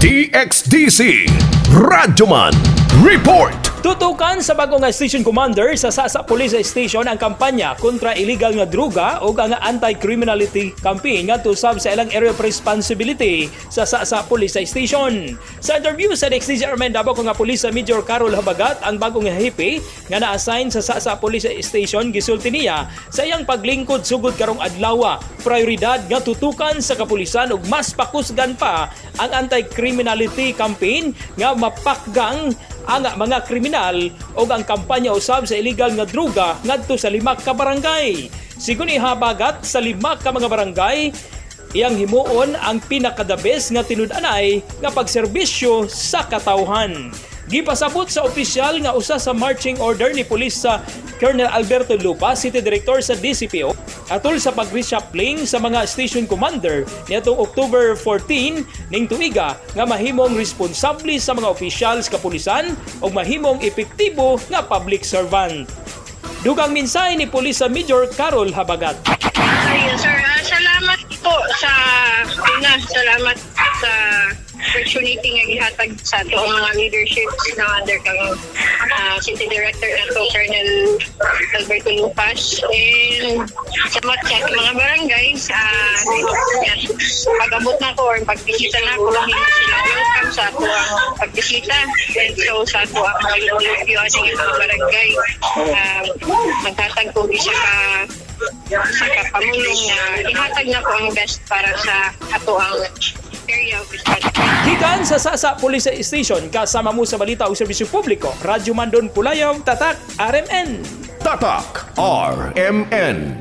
DXDC Radyoman Report. Tutukan sa bagong station commander sa Sasa Police Station ang kampanya kontra illegal nga droga o ang anti-criminality campaign ngadto sab sa ilang area of responsibility sa Sasa Police Station. Sa interview sa DXDC RMN Davao nga Police sa Major Carol Habagat, ang bagong hepe nga na-assign sa Sasa Police Station, gisulti niya sa iyang paglingkod sugod karong adlaw, prioridad nga tutukan sa kapulisan ug mas pakusgan pa ang anti-criminality campaign nga mapakgang ang mga kriminal o ang kampanya usab sa illegal nga droga ngadto sa lima ka barangay. Sigon ni Habagat, sa lima ka mga barangay iyang himuon ang pinakadabes nga tinud-anay nga pagserbisyo sa katawhan. Gipasabot sa opisyal nga usa sa marching order ni pulis sa Colonel Alberto Lupa, City Director sa DCPO, atol sa pag-reshuffling sa mga station commander niadtong October 14 ning tuiga nga mahimong responsable sa mga opisyal sa kapulisan ug mahimong epektibo nga public servant. Dugang mensahe ni Pulis sa Major Carol Habagat. Ayun, sir. Salamat po sa una, salamat sa opportunity nga gihatag sa ato ang mga leaderships na under kang City Director nato, Colonel Alberto Lupas, and salamat sa atong mga barangays. Pag-abot na ko or pagbisita na ko, hindi sila welcome sa ato ang pagbisita and so sa ato ang mga lumulupyo sa mga barangay, maghatag ko isa ka sa kapamulong na ihatag na ko ang best para sa ato ang area of responsibility. Gikan sa Sasa Police Station, kasama mo sa balita o serbisyo publiko, Radyo Mandon Pulayaw, Tatak, RMN. Tatak RMN.